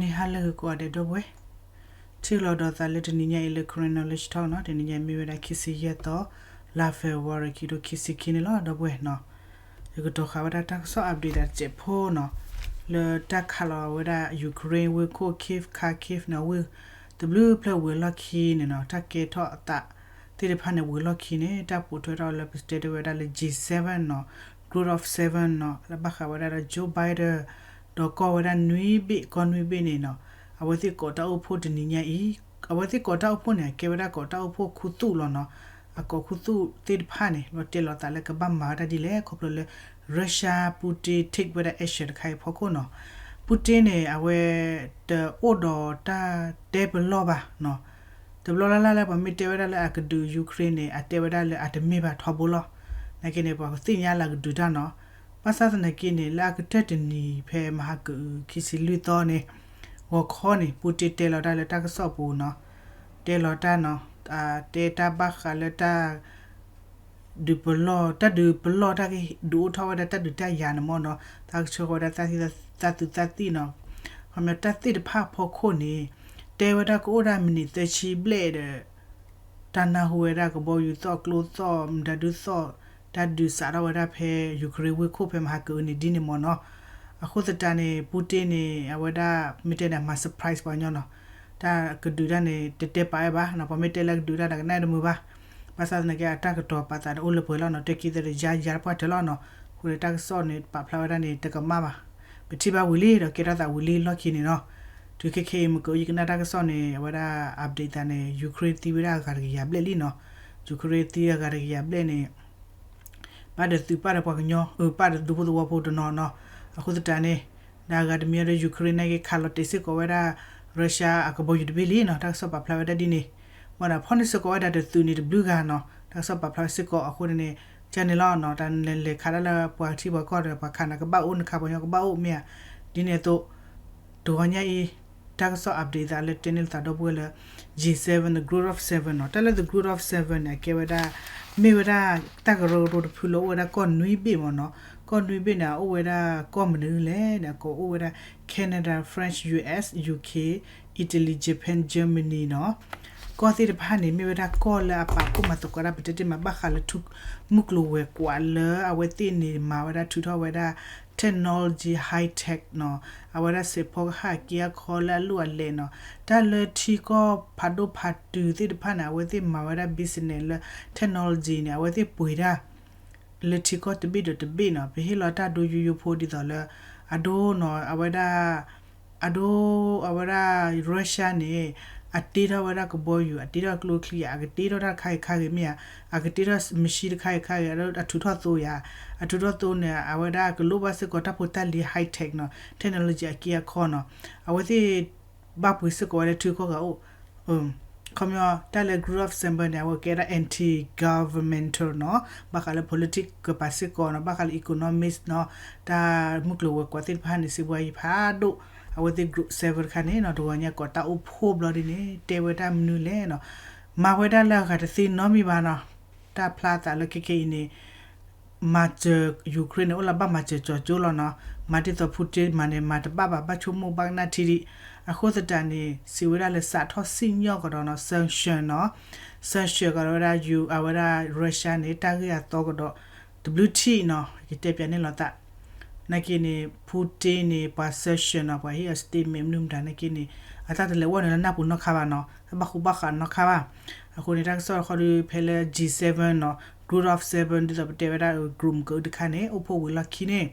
နံၤဟါလၢဂ့ၤကိးဂၤဒဲး ဒီပုၢ်ဝဲၢ်, ထံၣ်လိာ်ဒီးသးလၢတနံၤညါအံၤလၢ Karen Knowledge Talk နီၤ, တနံၤညါမ့ၢ်ဝဲဒၣ် ခံဆံယဲၢ်သီ လါ February ခံကထိခံဆံခံန့ၣ်လီၤ ဒီပုၢ်ဝဲၢ်နီၤ. ယကတီၤဃာ်ဝဲဒၣ်တၢ်ကစီၣ် update တစဲးဖိနီၤ, လၢတၢ်ခးလီၤဝဲဒၣ် Ukraine ဝ့ၢ်ခိၣ် Kyiv, Kharkiv နီၤ, ဝ့ၢ်တဘျုးဖျၢၣ်ဝံၤအလီၢ်ခံန့ၣ်နီၤ, တၢ်ကဲထီၣ်အသးသ့ၣ်တဖၣ်န့ၣ် ဝံၤအလီၢ်ခံန့ၣ် တၢ်ပိာ်ထွဲထီၣ်လၢပတဲတ့ၢ်ဝဲဒၣ်လၢ G seven နီၤ, Group of Seven နီၤ, လၢဘၣ်ဃးဝဲဒၣ်ဒီး Joe Biden ဒီးကီၢ်ဝဲဒၣ်နွံဘ့ၣ်, ကီၢ်နွံဘ့ၣ်န့ၣ်နီၤ, အဝဲသ့ၣ်ကိးတၢ်အိၣ်ဖှိၣ်တနံၤညါအံၤ, အဝဲသ့ၣ်ကိးတၢ်အိၣ်ဖှိၣ်န့ၣ် အကဲဝဲဒၣ်ကိးတၢ်အိၣ်ဖှိၣ်ခူသူၣ်လီၤနီၤ. အကိးခူသူၣ်သ့ၣ်တဖၣ်န့ၣ် လီၤတဲာ်လီၤသးလၢကဘၣ်မၤဝဲဒၣ်ဒ်လဲၣ် ခီဖျိလၢ Russia Putin take ဝဲဒၣ် action တခါအံၤအဖီခိၣ်နီၤ. Putin န့ၣ် အဝဲတအိၣ်ဒီးတၢ်တဲပလီၢ်ဘၣ်နီၤ. တဘျီလၢ်လၢ်လၢပှၤမ့ၢ်တဲဝဲဒၣ်လၢအကဒုး Ukraine န့ၣ် အတဲဝဲဒၣ်လၢအတမ့ၢ်ဘၣ်ထီဘိလီၤ. နာ်က့န့ၣ် ပှၤကသ့ၣ်ညါလၢအကဒုးတၢ်နီၤ. ဘၣ်ဆၣ်သနာ်က့န့ၣ် လၢအကတၢၢ်တနံၤဖဲမဟါကအုးခံဆံလွံၢ်သီန့ၣ် ဂီၤခီန့ၣ် Putin တဲလီၤတၢ်လၢတၢ်ကစီၣ်ပူၤနီၤ, တဲလီၤတၢ်နီၤ, တဲတၢ်ဘၣ်ဃးလၢတၢ် ဒုးပလီၢ်, တၢ်ဒုးပလီၢ် တၢ်ကဒုးအိၣ်ထီၣ်ဝဲဒၣ်တၢ်ဒုးတၢ်ယၤန့ၣ်မ့ၢ်နီၤ, တၢ်ကဆှၢဃီၤဝဲဒၣ်တၢ်သူၣ်တၢ်သံနီၤ. ခီပညီတၢ်သ့ၣ်တဖၣ်အဖီခိၣ်န့ၣ် တဲဝဲဒၣ်ကအိၣ်ဒၣ်မံးနံးသၢဆံဘျဲၣ်ဒီး တၢ်နၢ်ဟူဝဲဒၣ်ကဘီယူၤသီၣ်ကျိသီၣ် မတၤဒုသီၣ် တၢ်ဒုးစးထီၣ်ဝဲဒၣ်ဖဲ Ukraine ဝ့ၢ်ခိၣ်ဖဲမဟါကအုးန့ၣ်ဒ်န့ၣ်မ့ၢ်နီၤ. အဃိသတးန့ၣ် Putin န့ၣ် အဝဲဒၣ်မ့ၢ်တဲန့ၣ် မၤ surprise ပှၤကညီနီၤ. တၢ်ကဒုးတၢ်န့ၣ် တတဲပာ်ဝဲဘၣ်နီၤ, ပှၤမ့ၢ်တဲလၢကဒုးတၢ်ဒီးကနၣ်တမုာ်ဘၣ်. ဘၣ်ဆၣ်သနာ်က့ အတၢ်ကတိၤပာ်သးဒီးအိၣ်လၢပှဲၤလီၤနီၤ, တဲခံသ့ဒီးယါယါပှၢ်တၢၢ်လီၤနီၤ. အဃိန့ၣ် တၢ်ကစီၣ်န့ၣ် ပာ်ဖျါဝဲဒၣ်န့ၣ် တကမၣ်ဘၣ်. ပထံၣ်ဘၣ်ဝံၤလံ ဒီးကဲထီၣ်သးဝံၤလံလီၢ်ခံန့ၣ်နီၤ. တုၤခဲခဲအံၤ မ့ၢ်ကယကနၣ်တၢ်ကစီၣ်န့ၣ် အဝဲဒၣ် update သးန့ၣ် Ukraine သံဝဲဒၣ်အဂၤတကယၤဘျဲၣ်လံနီၤ. Ukraine သံအဂၤတကယၤဘျဲၣ်န့ၣ် ပၣ်ဒီးသုးပၣ်ဒီးပှၤကညီ အပၣ်ဒီးဒူဖိသဝီဖိတနီၤနီၤ. အဃိသတးန့ၣ် ဒီးအဂၤတမံၤဒီး Ukraine နာ်က့ ခးလီၤတဲာ်စ့ၢ်ကီးဝဲဒၣ် Russia အကဘီယူၤတဘ့ၣ်လံနီၤ. တၢ်ကစီၣ်ပာ်ဖျါဝဲဒၣ်ဒ်န့ၣ်, ဝဲဒၣ်ဖီၣ်န့ၢ်စ့ၢ်ကီးဝဲဒၣ်ဒီးသုးန့ၣ်တဘျုးဂၤနီၤ. တၢ်ကစီၣ်ပာ်ဖျါဝဲစ့ၢ်ကီးအဃိန့ၣ် ကန့ၣ်လီၤနီၤ. တၢ်လဲၤလဲၤခးဒၣ်လၢပှၤထံပှၤကီၢ်ဒီး ပှၤခးနၤကဘၣ်အိၣ် နခးပှၤကညီကဘၣ်အိၣ်မ့ၢ်ဧါ. ဒ်န့ၣ်အသိး တဂီၤညါအံၤ တၢ်ကစီၣ် update သးလၢတဲန့ၢ်လီၤသးဒီပုၢ်ဝဲၢ်လၢ G seven, the Group of Seven နီၤ. တၢ်လၢ the Group of Seven န့ၣ် အကဲဝဲဒၣ် မ့ၢ်ဝဲဒၣ်တၢ်ကရၢကရိတဖုလၢအိၣ်ဝဲဒၣ်ကီၢ်နွံဘ့ၣ်မ့ၢ်နီၤ. ကီၢ်နွံဘ့ၣ်န့ၣ် အအိၣ်ဝဲဒၣ်ကီၢ်မနုၤလဲၣ်န့ၣ် အကိးအိၣ်ဝဲဒၣ် Canada, France, U S, U K, Italy, Japan, Germany နီၤ. ကီၢ်သ့ၣ်တဖၣ်န့ၣ် မ့ၢ်ဝဲဒၣ်ကီၢ်လၢအပာ်ဖှိၣ်မၤသကိးတၢ် ပတဲတ့ၢ်မး ဘၣ်ဃးလၢထူ မုၢ်ကျိၤဝဲၤကွာ်လၢအဝဲသ့ၣ်န့ၣ် မၤဝဲဒၣ်ထုးထီၣ်ဝဲဒၣ် technology high tech နီၤ. အဝဲဒၣ်စဲးဖီကဟၣ်က့အခီလၢအလိၣ်အလဲၢ်နီၤ. တၢ်လၢထံကီၢ်ဖးဒိၣ်ဖးတုၤသ့ၣ်တဖၣ်န့ၣ် အဝဲသ့ၣ်မၤဝဲဒၣ် business လၢ technology န့ၣ် အဝဲသ့ၣ်ပှ့ၤတၢ် လၢထံကီၢ်တဘ့ၣ်ဒီးတဘ့ၣ်နီၤ. ပဟ့ၣ်လီၤတၢ်ဒိယိယိဖိဒ်သိးလၢ အဒိနီၤ အဝဲဒၣ် အဒိ အဝဲဒၣ် Russia န့ၣ် အတ့ထီၣ်ဝဲဒၣ်ကဘီယူၤ အတ့ထီၣ်ကျိချံဧါ အကတ့ထီၣ်တၢ်တခါဂ့ၤခါဂ့ၤမ့ၢ်ဧါ အကတ့ထီၣ် machine တခါဂ့ၤခါဂ့ၤ အထုးထီၣ်သိဧါ အထုးထီၣ်သိန့ၣ် အဝဲဒၣ်ကလိၣ်ဘၣ်စ့ၢ်ကီးတၢ်ဖိတၢ်လံၤ high tech နီၤ technology အက့အခီနီၤ အဝဲသ့ၣ် ဘၣ်ပှ့ၤစ့ၢ်ကီးဝဲလၢထံကီၢ်ဂၤအိၣ် ခီပညီ တၢ်လၢ Group of Seven န့ၣ် အဝဲကဲဒၣ် anti-governmental နီၤ ဘၣ်ဃးလၢ politics ကပၤစ့ၢ်ကီးနီၤ ဘၣ်ဃးလၢ economics နီၤ တၢ်မုၢ်ကျိၤဝဲၤကွာ်သ့ၣ်တဖၣ်န့ၣ် စံးဘှါယံၤဖးဒိၣ် အဝဲသ့ၣ် Group seven တခါန့ၣ်နီၤ တဂီၤညါကိးတၢ်အိၣ်ဖှိၣ်ဘျီဒ်န့ၣ် တဲဝဲဒၣ်မနုၤလဲၣ်နီၤ မၤဝဲဒၣ်လၢအဂၤတသ့နီတမံၤဘၣ်နီၤ တၢ်ဖျါသးလၢခဲခဲအံၤန့ၣ် မၤစၢၤ Ukraine န့ၣ် အိၣ်လၢဘၣ်မၤစၢၤကၠီၤကၠိလီၤနီၤ မၤဒ်သိး Putin မၤန့ၣ် မၤတဘၣ်ဘၣ် ဘၣ်ဆိကမိၣ်ဘၣ်ကနၣ်ထံဒံး အဃိသတးန့ၣ် စံးဝဲဒၣ်လၢစးထီၣ်စံၣ်ညီၣ်ကဒီးနီၤ sanction နီၤ sanction ကဒီးဝဲဒၣ် ယူ အဝဲဒၣ် Russia န့ၣ် တၢ်ဂ့ၢ်အသီကဒီး တဘျုးထံၣ်နီၤ ယတဲပၠးန့ၢ်လီၤသး နာ်က့န့ၣ် Putin န့ၣ် ပှၤ sanction နီၤ ပှၤဟ့ၣ်အီၤ statement မနုၤမတၤ နာ်က့န့ၣ် အတၢ်တလဲၤဝဲန့ၣ်လၢနၢ်ပူၤနီၢ်ခါဘၣ်နီၤ တၢ်ဘၣ်ဃူဘၣ်ဃးနီၢ်ခါဘၣ် အဃိန့ၣ် တၢ်ကစီၣ်တခီဒီး ဖဲလၢ G seven နီၤ Group of Seven ဒ်သိးပတဲဝဲဒၣ် group ကတခါန့ၣ် အိၣ်ဖှိၣ်ဝံၤလီၢ်ခံန့ၣ်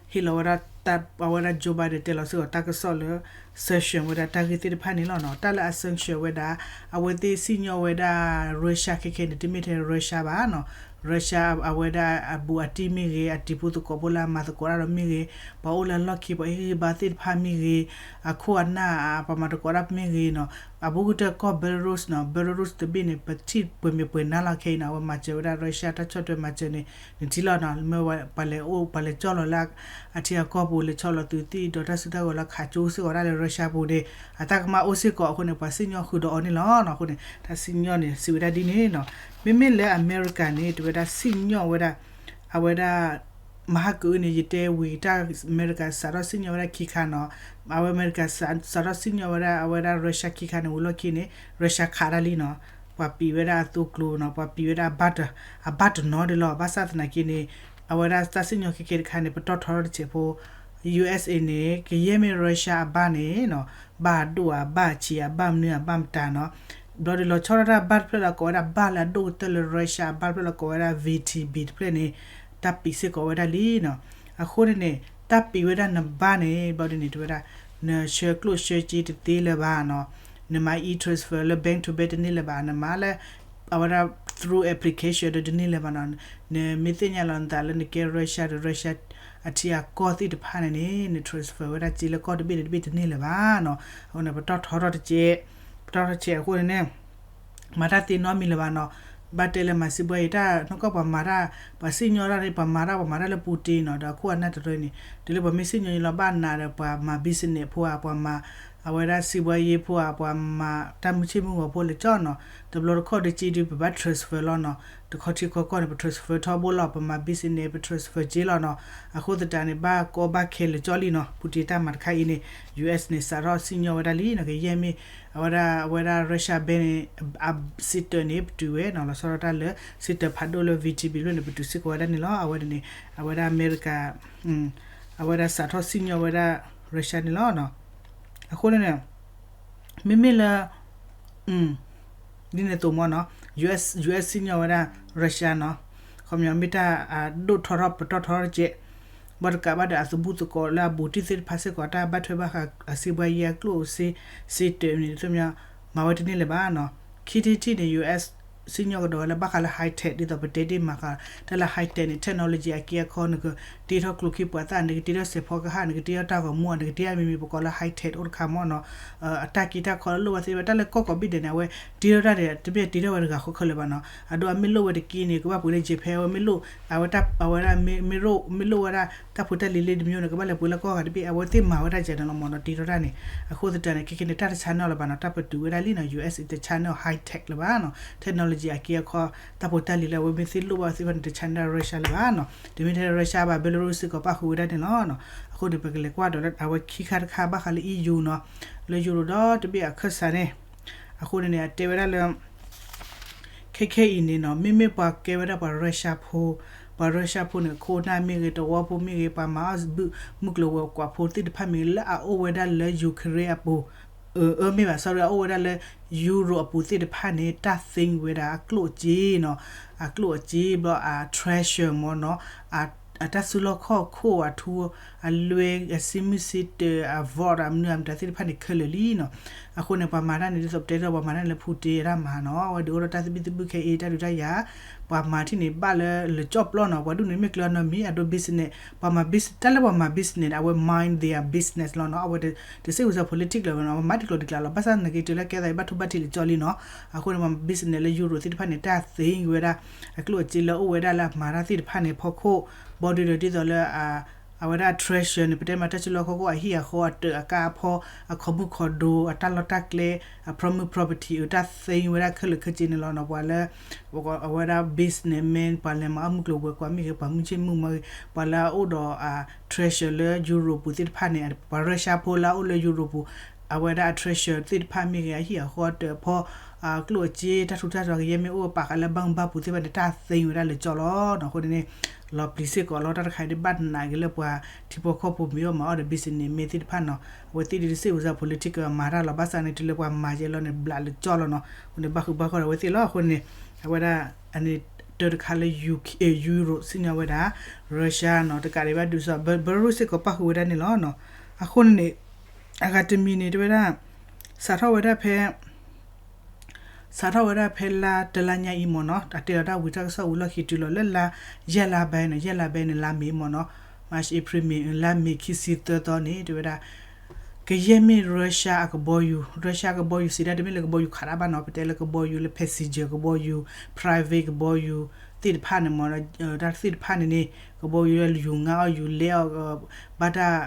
ဟ့ၣ်လီၤဝဲဒၣ် အဝဲဒၣ် Joe Biden တဲလီၤစ့ၢ်ကီးတၢ်ကစီၣ်လၢ sanction ဝဲဒၣ်တၢ်ဂ့ၢ်သ့ၣ်တဖၣ်န့ၣ်လီၤနီၤ တၢ်လၢအ sanction ဝဲဒၣ် အဝဲသ့ၣ်စံၣ်ညီၣ်ဝဲဒၣ် Russia ခဲခဲန့ၣ် တမ့ၢ်ထဲ Russia ဘၣ်နီၤ Russia အဝဲဒၣ်အဘူးအတံၢ်မ့ၢ်ဂ့ၤ အတံၤဖိသကိးဖိလၢအမၤသကိးတၢ်ဒီးမ့ၢ်ဂ့ၤ ပှၤအိၣ်လၢအလီၢ်ခံ ပှၤဟ့ၣ်ဂံၢ်ဘါသ့ၣ်တဖၣ်မ့ၢ်ဂ့ၤ အခိၣ်အနၢ် ပှၤမၤသကိးတၢ်မ့ၢ်ဂ့ၤနီၤ အဘူးကတၢၢ်ကီၢ် Belarus နီၤ Belarus တဘ့ၣ်န့ၣ် ပထံၣ်ပှဲၤမ့ၢ်ပှဲၤနါလီၤခဲအံၤနီၤ အဝဲမၤစၢၤဝဲဒၣ် Russia တၢ်ဆီၣ်ထွဲမၤစၢၤန့ၣ် နထံၣ်လီၤနီၤ မ့ၢ်ပှၤလဲၤအိၣ် ပှၤလဲၤကၠီၣ်လီၤလၢ အထံအကီၢ်ပူၤ လဲၤဆီၣ်လီၤသုးသံၣ်ဒီးတၢ်စုတၢ်ဂီၤလၢခးကၠိစ့ၢ်ကီးဒၣ်လၢ Russia ပူၤန့ၣ် အတၢ်ကမၣ်အိၣ်စ့ၢ်ကီးအဃိန့ၣ် ပှၤစံၣ်ညီၣ်ဃုာ်ဒီးအီၤန့ၣ်လီၤနီၤ အဃိန့ၣ် တၢ်စံၣ်ညီၣ်န့ၣ် စံးဝဲဒၣ်ဒ်န့ၣ်နီၤ မ့မ့ၢ်လၢအမဲရကၤန့ၣ် တဝဲဒၣ်စံၣ်ညီၣ်ဝဲဒၣ် အဝဲဒၣ် မဟါကအုန့ၣ် ယတဲဝံၤတၢ် အမဲရကၤစးထီၣ်စံၣ်ညီၣ်ဝဲဒၣ်ခံခါနီၤ, အဝဲအမဲရကၤစးထီၣ်စံၣ်ညီၣ်ဝဲဒၣ် အဝဲဒၣ်ရၢရှါခံခါန့ၣ် ဝံၤလီၢ်ခံန့ၣ် ရၢရှါခးဒၣ်လံနီၤ, ပှၤပံးဝဲဒၣ်အသိကျိၤနီၤ, ပှၤပံးဝဲဒၣ် အဘၣ်တနီၤဒၣ်လီၤ, ဘၣ်ဆၣ်သနာ်က့န့ၣ် အဝဲဒၣ်တၢ်စံၣ်ညီၣ်ခဲကဲတခါန့ၣ် ပတီၢ်ထီထီၣ်တစဲးဖိ ယူၢ်အ့ၣ်အ့န့ၣ် ကယဲၢ်မ့ၢ်ရၢရှါအဘၣ် န့ၣ်နီၤ, ဘၣ်အဒိၣ်အဘၣ်အဆံးအဘၣ်မနုၤအဘၣ်မတၤနီၤ, ဘျီဒီးလီၤဆီဒၣ်တၢ်ဘၣ်တဖျၢၣ်လၢကိးဝဲဒၣ်ဘၣ်လၢအဒိၣ်ကတၢၢ်လၢရၢရှါအဘၣ်တဖျၢၣ်လၢကိးဝဲဒၣ် ဗီတီဘီ တဖျၢၣ်န့ၣ် တၢ်ပံးစ့ၢ်ကီးဝဲဒၣ်လံနီၤ, အဃိန့ၣ်န့ၣ် တၢ်ပံးဝဲဒၣ်နဘၣ်န့ၣ် ဘျီဒ်န့ၣ် တဲဝဲဒၣ် နဆှၢကျိၣ်ဆှၢစ့တသ့လၢၤဘၣ်နီၤ, နမၤ e-transfer လၢ bank to bank တန့ၢ်လၢၤဘၣ်, နမၤလၢ အဝဲဒၣ် through application ဒီးတန့ၢ်လၢၤဘၣ်နီၤ, နမ့ၢ်သ့ၣ်ညါလီၤနသးလၢနကဲရၢရှါဒီး ရၢရှါအထံအကီၢ်သ့ၣ်တဖၣ်န့ၣ်န့ၣ် န transfer ဝဲဒၣ်စ့လၢကီၢ်တဘ့ၣ်တဘ့ၣ်တန့ၢ်လၢၤဘၣ်နီၤ, အဃိန့ၣ် ပတီၢ်ထီထီၣ်တစဲး, ပတီၢ်ထီၣ်တစဲးအဃိန့ၣ်န့ၣ် မၤတၢ်သ့နီတမံၤလၢၤဘၣ်နီၤ, ဘၣ်တဲလၢမၤစံးဘှါအံၤ တၢ်နီၢ်ကီၢ်ပှၤမၤတၢ်, ပှၤစံၣ်ညီၣ်တၢ်န့ၣ် ပှၤမၤတၢ် ပှၤမၤတၢ်လၢပူၤတ့ၢ်နီၤ, ဒီးအခိၣ်အနၢ်တရၢန့ၣ် တုၤလၢပှၤမ့ၢ်စံၣ်ညီၣ်လီၤဘၣ်နးဒီး ပှၤမၤ business ဖိဧါ, ပှၤမၤ အဝဲဒၣ်စံးဘှါယ့ဖိဧါ, ပှၤမၤတၢ်မုၢ်ဆ့ၣ်မုၢ်ဂီၤဖိလၢကၠီနီၤ, တဘျီတခီၣ်တက့ဒုး ပဘၣ် transfer လီၤနီၤ, တခီထံခီကီၢ်န့ၣ် ပ transfer ထီဘိလီၤ, ပမၤ business ပ transfer က့လီၤနီၤ, အဃိသတးန့ၣ် ဘၣ်ကီဘၣ်ခဲလၢာ်ကၠီလံနီၤ, ပူၤတ့ၢ်တၢ်မၤတခါအံၤန့ၣ် ယူၢ်အ့ၣ် န့ၣ် စးထီၣ်စံၣ်ညီၣ်ဝဲဒၣ်လံနီၤ, ကယဲၢ်မ့ၢ် အဝဲဒၣ် အဝဲဒၣ် Russia Bank န့ၣ် အ system န့ၣ် ပတုာ်ဝဲနီၤ, လီၤဆီဒၣ်တၢ်လၢ system ဖးဒိၣ်လၢ ဗီတီဘီ တဖျၢၣ်န့ၣ် ပတုာ်စ့ၢ်ကီးဝဲဒၣ်န့ၣ်လီၤ, အဝဲန့ၣ် အဝဲဒၣ်အမဲရကၤ အဝဲဒၣ်စးထီၣ်စံၣ်ညီၣ်ဝဲဒၣ် Russia န့ၣ်လီၤ, အဃိန့ၣ်န့ၣ် မ့မ့ၢ်လၢ ဒ်န့ၣ်အသိးမ့ၢ်နီၤ, ယူၢ်အ့ၣ် ယူၢ်အ့ၣ် စံၣ်ညီၣ်ဝဲဒၣ် Russia နီၤ, ခီပညီမ့ၢ်တၢ်ဒိၣ်ထီၣ်ထီၣ်ပတီၢ်ထီထီၣ်တကဲး, ဘၣ်တကးဘၣ်ဒီးအသဘူၣ်သကိးလၢအဘူးတံၢ်သ့ၣ်တဖၣ်စ့ၢ်ကီး တၢ်ဘၣ်ထွဲဘၣ်ဃးအစံးဘှါယ့အကျိၣ်စ့ စ့တၢးန့ၣ် တမ့ၢ် မၤဝဲတန့ၢ်လၢၤဘၣ်နီၤ, ခံထံၣ်တထံၣ်န့ၣ် ယူၢ်အ့ၣ် စံၣ်ညီၣ်ကဒီးဝဲလၢဘၣ်ဃးလၢ high tech ဒ်သိးပတဲတ့ၢ်မၤဃး တၢ်လၢ high tech န့ၣ် technology အက့အခီ နကတ့ထီၣ်ကျိချံမျိာ်သၣ် နကတ့ထီၣ်စဲးဖီကဟၣ် နကတ့ထီၣ်တၢ်ဂီၤမူ နကတ့ထီၣ်မ့မ့ၢ်ပကိးလၢ high tech အိၣ်တခါမ့ၢ်နီၤ, အတၢ်က့တၢ်ခီလၢလိၣ်ဘၣ်သ့ၣ်တဖၣ် တၢ်လၢကီၢ်ကိးဘ့ၣ်ဒဲးန့ၣ် အဝဲတ့ထီၣ်တၢ်န့ၣ် တမ့ၢ်တ့ထီၣ်ဝဲတဂၤဃီခဲလၢာ်ဘၣ်နီၤ, အဒိ အမ့ၢ်လိၣ်ဝဲတက့န့ၣ် ကဘၣ်ပှ့ၤလၢ Japan ဝဲမ့ၢ်လိၣ် အဝဲတၢ် အဝဲဒၣ်မ့ၢ် မ့ၢ်လိၣ်ဝဲဒၣ်တၢ်ဖိတၢ်လံၤလၢတမံၤန့ၣ် ကဘၣ်လဲၤပှ့ၤလၢကီၢ်ဂၤတဘ့ၣ် အဝဲသ့ၣ်မၤဝဲဒၣ်ကဲန့ၣ်လီၤမ့ၢ်နီၤ, တ့ထီၣ်တၢ်န့ၣ်, အဃိသတးန့ၣ် ခဲခဲန့ၣ် တၢ်တ china လၢၤဘၣ်နီၤ, တၢ်ပတုာ်ဝဲဒၣ်လံနီၤ, ယူၢ်အ့ၣ် တ china high tech လၢၤဘၣ်နီၤ, technology အက့အခီ တၢ်ဖိတၢ်လံၤလၢအဝဲမ့ၢ်သ့ၣ်လိၣ်ဘၣ်သ့ၣ်တဖၣ်န့ၣ် တ china Russia လၢၤဘၣ်နီၤ, တမ့ၢ်ထဲ Russia ဘၣ် Belarus စ့ၢ်ကီးပၣ်ဃုာ်ဝဲဒၣ်န့ၣ်လီၤ, အဃိန့ၣ် ပကလဲၤကွၢ်ဒီးလၢအဝဲခံခါတခါဘၣ်ဃးလၢ E U နီၤ, လၢ Euro ဒီတဘ့ၣ်အခၢၣ်စးန့ၣ်, အဃိန့ၣ်န့ၣ် အတဲဝဲဒၣ်လၢ ခဲခဲအံၤန့ၣ်နီၤ မ့မ့ၢ်ပှၤကဲဝဲဒၣ်ပှၤ Russia ဖိ, ပှၤ Russia ဖိန့ၣ် ခိၣ်နၢ်မ့ၢ်ဂ့ၤ တဝီဖိမ့ၢ်ဂ့ၤ ပှၤမၤအီၣ်ဘုၣ်မုၢ်ကျိၤဝဲၤကွာ်ဖိသ့ၣ်တဖၣ်မ့ၢ်ဂ့ၤ လၢအအိၣ်ဝဲဒၣ်လၢ Ukraine အပူၤ, အၢ မ့ၢ်ဘၣ် sorry အအိၣ်ဝဲဒၣ်လၢ Euro အပူၤသ့ၣ်တဖၣ်န့ၣ် တၢ်သ့ဝဲဒၣ်အကျိၣ်အစ့နီၤ, အကျိၣ်အစ့ဘျီအ treasure မ့ၢ်နီၤ, အတၢ်စုလီၢ်ခီၣ်ခိၣ်အထူ အလွဲ အစ့မုၢ်စ့တၢး အ vault အမနုၤအမတၤသ့ၣ်တဖၣ်န့ၣ် ခဲလၢာ်လံနီၤ, အဃိန့ၣ် ပှၤမၤတၢ်န့ၣ် ဒ်သိးပတဲဒီး ပှၤမၤတၢ်န့ၣ်လၢ Putin အတၢ်မၤနီၤ, အဝဲဒုးအိၣ်ဒီးတၢ်သဘံၣ်သဘုၣ်ခဲအံၤ တၢ်ဒုးတၢ်ယၤ, ပှၤမၤထံၣ်န့ၣ် ဘၣ်လၢလၢကၠီၣ်ပျီနီၤ, ပှၤဒူၣ်န့ၣ်မ့ၢ်ကျၢၤနီတမံၤ အဒိ business, ပှၤမၤ business တၢ်လၢပှၤမၤ business န့ၣ် အဝဲ mind their business လီၤနီၤ, အဝဲတစ့ၢ်ဝဲစၢ် politics လၢၤဘၣ်နီၤ, အဝဲမၤတကျိၤတကျဲလီၤ, ဘၣ်ဆၣ်သနာ်က့တုၤလၢကဲသးအံၤ ဘၣ်ထိၣ်ဘၣ်ထံးလၢကၠီလံနီၤ, အဃိန့ၣ် ပှၤမၤ business လၢ Euro သ့ၣ်တဖၣ်န့ၣ် တၢ်သ့ဝဲဒၣ် အကျိၣ်အစ့လၢအိၣ်ဝဲဒၣ်လၢအမၤတၢ်သ့ၣ်တဖၣ်န့ၣ် ဖီခိၣ်, ဘီဒုးဒီးဒ်သိးလၢ အဝဲဒၣ် treasure န့ၣ် ပတဲမ့ၢ်တၢ်စုလီၢ်ခီၣ်ခိၣ် အဟံၣ်အဃီ အတၢးအကါအဖီ အခီၣ်မုၣ်ခီၣ်ဒိ အတၢ်လီၢ်တၢ်ကျဲ အ property property အတၢ်သ့ဝဲဒၣ်ခဲလၢာ်ခဲဆ့န့ၣ်လီၤ. ပှၤလၢ အဝဲဒၣ် businessman ပှၤလဲၤမၤအီၣ်မုၢ်ကျိၤဝဲၤကွာ်မ့ၢ်ဂ့ၤ ပှၤမုၢ်ဆ့ၣ်မုၢ်မီၢ်ဂ့ၤ ပှၤလၢအအိၣ်ဒီး treasure လၢ Europe ပူၤသ့ၣ်တဖၣ်န့ၣ် ပှၤ Russia ဖိလၢအအိၣ်လၢ Europe ပူၤ အဝဲဒၣ်အ treasure သ့ၣ်တဖၣ်မ့ၢ်ဂ့ၤ အဟံၣ်အဃီတၢးအဖီ အကျိၣ်အစ့ တၢ်ထူးတၢ်တီၤကယဲၢ်မ့ၢ်အိၣ်ပာ်ဃာ်လၢ bank ဘၣ်ပူၤသ့ၣ်တဖၣ်န့ၣ် တၢ်သ့ဝဲဒၣ်လၢကၠီလီၤ. အဃိန့ၣ်န့ၣ် လီၤပျံၤစ့ၢ်ကီးလီၤ. တၢ်တခါအံၤဒ်ဘၣ်နာ်က့ၤလၢပှၤထံဖိကီၢ်ဖိမ့ၢ်အီၣ်မၤအီၣ်ဒီး businessman သ့ၣ်တဖၣ်နီၤ အဝဲသ့ၣ်ဒ်တစ့ၢ်ဝဲစၢ် political မၤတၢ်လီၤ. ဘၣ်ဆၣ်န့ၣ် တုၤလၢပှၤမၤယဲလီၤန့ၣ် ဘျးလၢကၠီလီၤနီၤ. အဃိန့ၣ် ဘၣ်ဃုာ်ဘၣ်ဃီဒီးအဝဲသ့ၣ်လီၤ. အဃိန့ၣ် အဝဲဒၣ် အန့ၣ်တၢ်တခါလၢ Euro စံၣ်ညီၣ်ဝဲဒၣ် Russia နီၤ တကးဒံးဘၣ်ဒုးစီၤ Belarus စ့ၢ်ကီးပၣ်ဃုာ်ဝဲဒၣ်န့ၣ်လီၤ. အဃိန့ၣ်န့ၣ် အဂၤတမံၤန့ၣ် တဲဝဲဒၣ် စးထီၣ်ဝဲဒၣ်ဖဲ စးထီၣ်ဝဲဒၣ်ဖဲလါတလါညါအံၤမ့ၢ်နီၤ အတဲလီၤတၢ်ဝံၤတၢ်ကစီၣ်ဝံၤလီၢ်ခံတုၤလီၤလၢလါ ယဲၢ်လါဘဲန့ၣ် ယဲၢ်လါဘဲန့ၣ် လါမ့ၤမ့ၢ်နီၤ March April May လါမ့ၤခံဆံသၢသီန့ၣ် တဲဝဲဒၣ် ကယဲၢ်မ့ၢ် Russia အကဘီယူၤ Russia ကဘီယူၤစံးဒၣ်တမ့ၢ်လၢကဘီယူၤခးတၢ်ဘၣ်နီၤ ပတဲလၢကဘီယူၤလၢ passenger ကဘီယူၤ private ကဘီယူၤသ့ၣ်တဖၣ်န့ၣ်မ့ၢ် တၢ်သ့ၣ်တဖၣ်န့ၣ်န့ၣ် ကဘီယူၤလၢယူၤငါအီၣ်ယူၤလဲအီၣ် ဘၣ်တၢ်